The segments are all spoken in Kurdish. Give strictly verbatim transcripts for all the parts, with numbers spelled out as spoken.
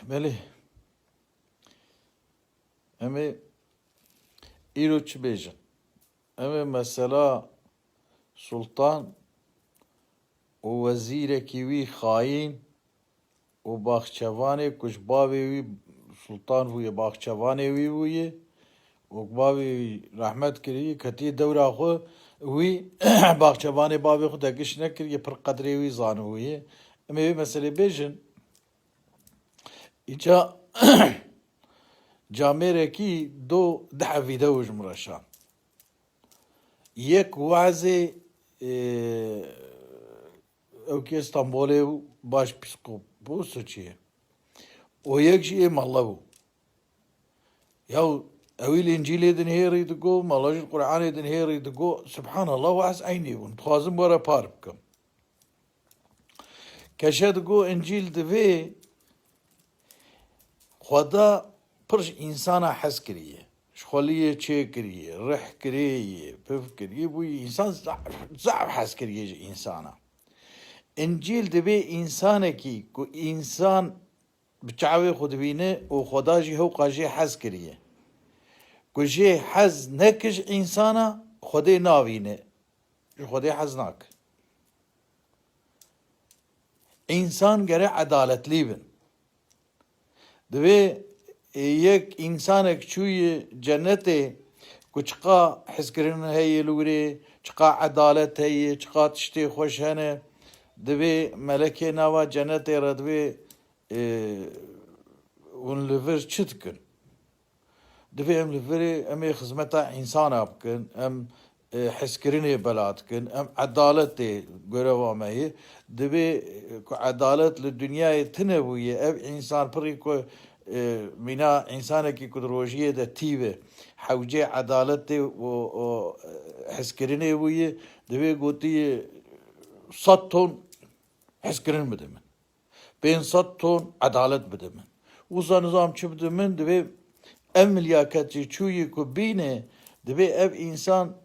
Belê. Em ê îro çi bêjin? Em ê mesela Sultan û wezîrekî wî xayîn û baxçevanê ku ji bavê wî Sultan bûye, baxçevanê wî bûye û bavê wî rehmet kiriye, ketiye dewra xwe, wî baxçevanê bavê xwe de giş nekiriye, pir qedrê wî zanibûye. Em ê vê meselê bêjin. Îca camêrekî do deh vîdeo ji min re şand. Yek wazê, e, ew kê Stenbolê bû, baş pîskoposo çi ye. O yek jî ê mele bû. Yaw, ewî li Încîlê dinihêrî digo, mele jî Qur'anê dinihêrî digo, Subhanallah, waz eynî bûn. Dixwazim were par bikim. Keşe digo Încîl divê Xweda pir ji însana hez kiriye. Ji xweliyê çêkiriye, rih kiriye, piv kiriye, bûyî însan zaf, zaf hez kiriye ji însana. Încîl divê însanekî ku însan bi çavê xwe dibîne û Xweda jî hewqa jê hez kiriye. Ku jê hez neke ji însana, Xwedê navîne. Ji Xwedê hez nake. Însan gere edaletlî bin. Divê, e, yek însanek çûye cenetê ku çiqa hezkirin heye li wirê, çiqa edalet heye, çiqa tiştê xweş hene, divê melekê nava cenetê re divê, e, hûn li vir çi dikin? Divê em li virê, em ê xizmeta însana bikin, em, e, hezkirinê bela dikin, em edaletê, goreva me ye. Divê, e, ku edalet li dinyayê tune bûye, ev însan pirî ku, e, mîna însanekî ku di rojiyê de tî be, hewcê edaletê û, û, e, hezkirinê bûye, divê gotiye sed ton hezkirin bide min. Pênc sed ton edalet bide min. Wisa nizam çi bide min, divê ev milyaket jî çûyî ku bîne, divê ev însan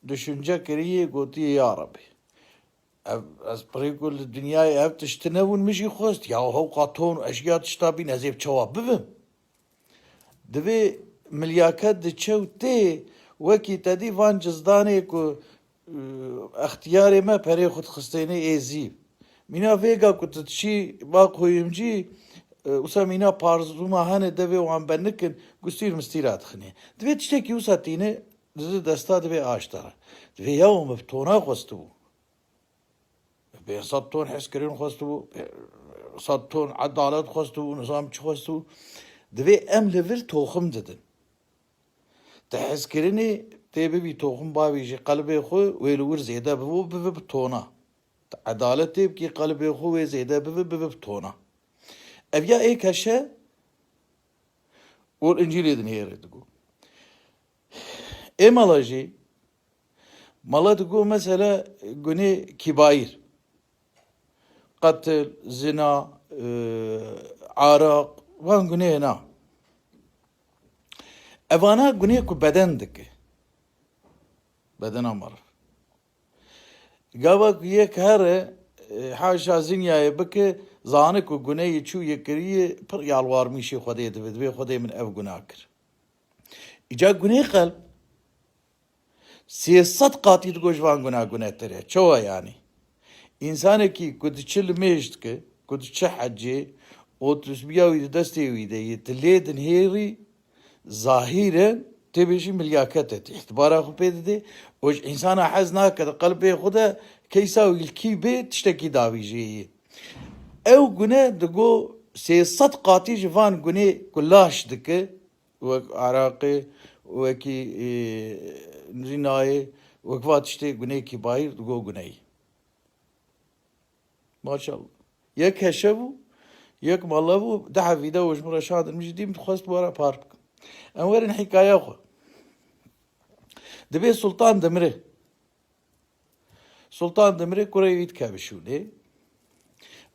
düşünce kiriyê, gotiye, ya Rebî, ev, ez pirê ku li dinyayê ev tişt tune bûn, min jî xwest, ya hewqa ton û eşya tişta bîn, ez ê bi çawa bibim? Divê milyaket diçe û tê, wekî te dî van cizdanê ku, e, extiyarê me perê xwe dixistêne ê zîv. Mîna vêga ku tu diçî ba kuyumcî, e, wisa mîna parzûma hene devê wan benikin, gustîr mistîra dixinê. Divê tiştekî wisa tîne, dizi desta divê aştara. Divê ya û me bi tona xwestibû. Pênc sed ton hezkirin xwestibû, sed ton edalet xwestibû, nizam çi xwestibû. Divê em li vir toxim didin. Te hezkirinê tê bibî toxim bavêjî qelbê xwe, wê li wir zêde bibo, bibe bi tona. Te edalet tê bikî qelbê xwe, wê zêde bibe, bibe bi tona. Ev ya ê keşe û li Încîlê dinihêre digo. Ê mala jî, mala digo mesela gunê kîbayîr. Qetil, zina, e, araq, van gunê hena. Evana gunê ku beden dike. Bedena meriv. Gava ku yek here, e, haşa zinyayê bike, zane ku guneyê çû yê kiriye, pir yalwarmîşê Xwedê dibe, dibê Xwedê min ev guna kir. Îca gunê qelb, sê sed qatî digo ji van guna gunetir e. Çawa yanî? Însanekî ku diçe limêj dike, ku diçe hecê û tisbiya wî di destê wî de yê, tu lê dinihêrî, zahîren tê bêjî milyaket e, tu îtibara xwe pê didê û ji însana hez nake di qelbê xwe de, keysa wî li kî bê tiştekî davîjê yê. Ew gune digo sê sed qatî ji van gunê ku laş dike, wek araqê, wekî, e, zînayê, wek va tiştê gunê kîbayîr digo guneyî. Maşallah. Yek heşe bû, yek mala bû, deh vîdeo ji min re şandin, min jî dî, min dixwest were par bikim. Em werin hîkaya xwe. Dibê Sultan dimire. Sultan dimire, kurê wî dikeve şûnê.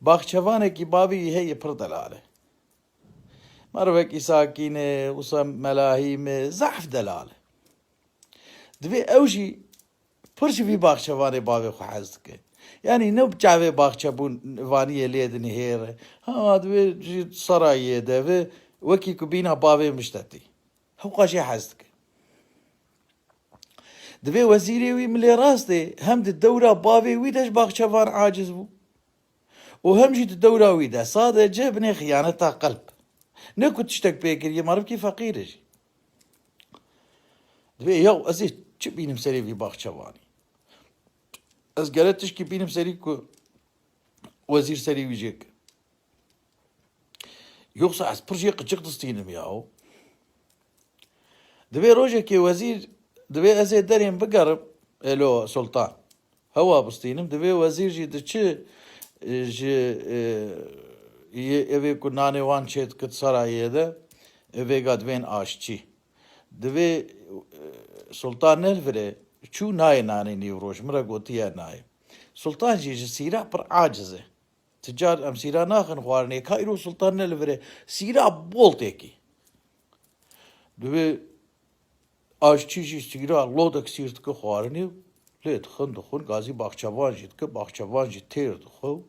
Baxçevanekî bavê wî heye pir delal e. Merivekî sakîn e, wisa melahîm e, zehf delal e. Divê ew jî pir ji vî baxçevanê bavê xwe hez dike. Yanî ne bi çavê baxçebûn vaniyê lê dinihêre. Ha, divê jî serayê de ve wekî ku bîna bavê miştetî. Hewqa jê hez dike. Divê wezîrê wî milê rastê hem di dewra bavê wî de ji baxçevan aciz bû û hem jî di dewra wî de sadece binê xiyaneta qelb. Ne ku tiştek pê kiriye, merivkî feqîr e jî. Divê yaw ez ê çi bînim serê vî baxçevanî? Ez gere tişkî bînim serî ku wezîr serî wî jê kir. Yoksa ez pir jê qiçik distînim yaw. Divê rojekê wezîr, divê ez ê derên bigerim, elo Sultan. Hewa bistînim, divê wezîr jî diçi, e, ji, e, yê evê ku nanê wan çêdikit serayê de, e, vêga divên aşçî. Divê, e, Sultan ne li vir e, çû nayê nanê nîv roj, min re gotiye nayê. Sultan jî ji sîra pir aciz e. Ti car em sîra naxin xwarinê, ka îro Sultan ne li vir e. Sîra bol têkî. Divê aşçî jî sîra lodek sîr dike xwarinê û lê dixin, dixwin, gazî baxçevan jî dike, baxçevan jî têr dixwe û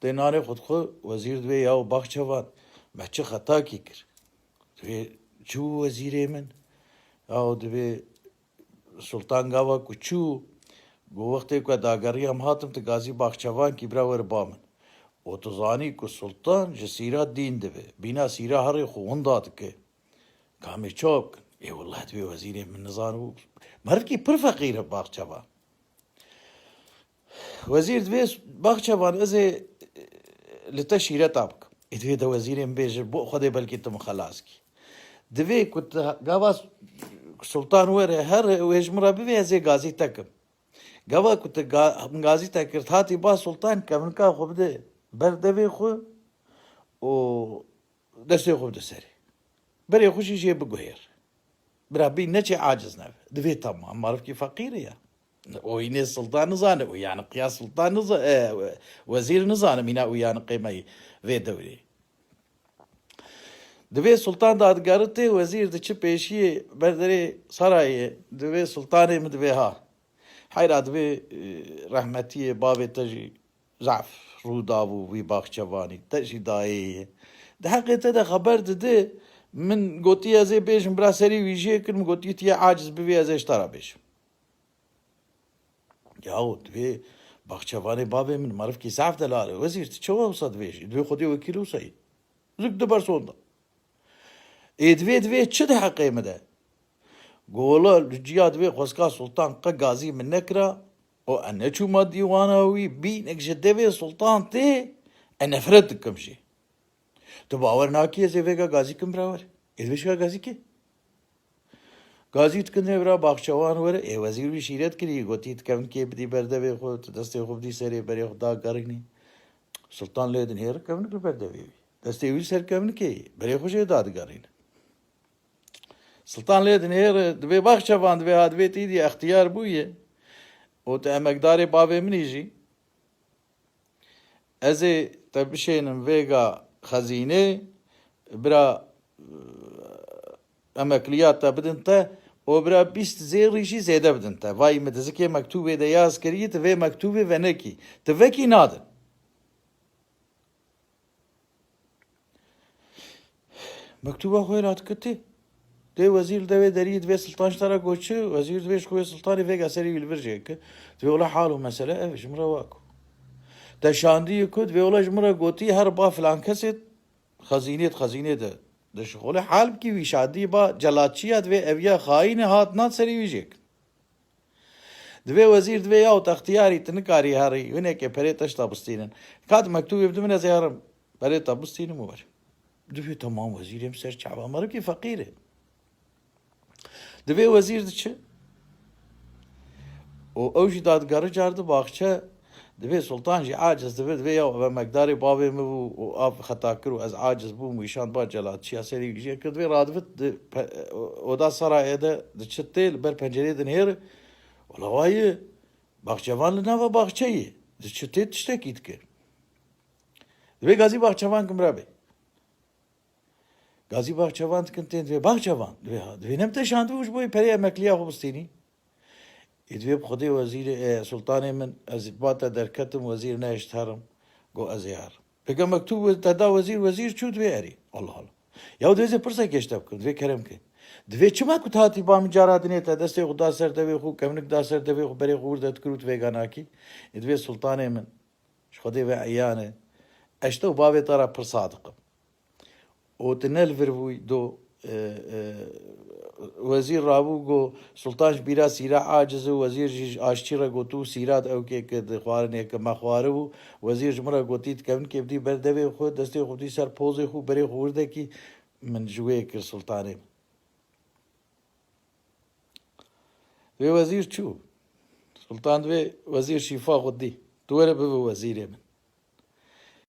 tê nanê xwe dixwe, wezîr divê yaw baxçevan, me çi xetakî kir? Divê çi bû wezîrê min? Yaw divê Sultan gava ku çû, got, wextê ku ez dageriyam hatim, tu gazî baxçevankî bira were ba min. Û tu zanî ku Sultan ji sîra dîn dibe, bîna sîra herê xwe winda dike. Ka em ê çawa bikin? Ê willah divê wezîrê min nizanibû. Merivkî pir feqîr e baxçevan. Wezîr divê baxçevan ez ê, e, li te şîreta bikim. Ê divê de wezîrê min bêje, bo Xwedê belkî tu min xelas kî. Divê ku tu gava Sultan were, her wê ji min re bivê, ez ê gazî te kim. Gava ku tu ga-, min gazî te kir, hatî ba Sultan, kevnika xwe bide ber devê xwe û destê xwe bide serê. Berê xwe jî jê biguhêr. Bira bî neçê aciz nebe. Divê tamam, marifkî feqîr e ya. O înê sultan nizane, o yaniqiya sultan niza-, e, wezîr nizane, mîna o yaniqê me yê vê dewrê. Divê sultan dadigeritê, wezîr diçi pêşiyê ber derê sarayê, divê sultanê min divê ha. Heyra divê, e, rehmetiyê bavê te jî zaf rû dabû vî baxçevanî. Te jî dayê ye. Di heqê te de xeber dide, min gotiye ez ê bêjim bira serî wî jê kin, min gotiye tu yê aciz bivî ez ê ji te re bêjim. Yahu divê baxçevanê bavê min merivkî zaf delal e. Wezîr, tu çawa wisa dibêjî? Divê Xwedê wekîl wisa yî. Zik di ber sonda. Ê divê, divê çi di heqê min de? Got, wela li ciya divê xwezka sultan qe gazî min nekira û ez neçûma dîwana wî, bînek ji devê sultan tê, ez nefret dikim jê. Tu bawer nakî ez ê vêga gazî kim bira were. Ê divê şika gazî kê? Gazî dikin ê bira baxçewan were, ê wezîr wî şîret kirî, gotî tu kevnikê bidî ber devê xwe, tu destê xwe bidî serê berê xwe dagerînî. Sultan lê dinhêre kevnik li ber devê wî. Destê wî li ser kevnikê ye, berê xwe jê dadigerîne. Sultan lê dinêre, divê baxçevan, divê ha, divê tîdî extiyar bûye û tu emekdarê bavê min î jî. Ez ê te bişênim vêga xezînê, bira, e, emekliya te bidin te û bira bîst zêrî jî zêde bidin te. Vayî min di zikê mektûbê de yaz kirî, tu vê mektûbê venekî. Tu vekî nadin. Mektûba xwe radikitî. Dê wezîr li devê derî divê sultan ji te re got çi? Wezîr divê ji xwe sultanê vêga serî wî li vir jê ki. Divê wela hal û mesele ev ji min re wa ku. Te şandî ku divê wela ji min re gotî her ba filan kesê xezînê di xezînê de dişixole. Hal bikî wî şandî ba celatçiya divê eviya xayîne hat nat serî wî jê ki. Divê wezîr divê ya û textiyarî tu nikarî herî, hinekê perê te ji te bistînin. Ka tu mektûbê bidî min ez ê herim perê te bistînim û werim. Divê temam wezîrê min ser çava merivkî feqîr e. Divê wezîr diçi û ew jî dadigere car di baxçe, divê sultan jî aciz dibe, divê ya ev emekdarê bavê min bû û av xeta kir û ez aciz bûm, wî şand ba celatçiya serî wî jê kir, divê radivit di pe-, oda serayê de diçi tê li ber pencerê dinihêre. Wela wayê baxçevan li nava baxçeyê diçi tê tiştekî dike. Divê gazî baxçevan kim re bê. Gazî baxçevan dikin tên divê baxçevan. Divê ha. Divê nem te şandibû ji bo yê perê emekliya xwe bistînî. Ê divê bi Xwedê wezîrê, e, sultanê min, ez ba te derketim, wezîr nehişt herim, got ez ê herim. Pêke mektûb te da wezîr, wezîr çû divê erî. Allah Allah. Ya divê zê pirsekê ji te bikim, divê kerem ke. Divê çima ku tu hatî ba min cara dinê te destê xwe da ser devê xwe, kevnik da ser devê xwe, berê xwe wir de dikir û tu vêga nakî? Ê divê sultanê min, ji Xwedê ve eyan e. Ez te û bavê te re pir sadiq im. Û tu ne li vir bûyî do, e, e, wezîr rabû got, Sultan ji bîra sîra aciz û wezîr jî ji aşçî re gotû, sîra di ewkê ke di xwarinê ke me xwaribû. Wezîr ji min re gotî, tu kevnikê bidî ber devê xwe, destê xwe bidî ser pozê xwe, berê xwe wir de kî, min ji wê kir sultanê min. Wê wezîr çû. Sultan divê wezîr şîfa xwe dî. Tu were bibe wezîrê min.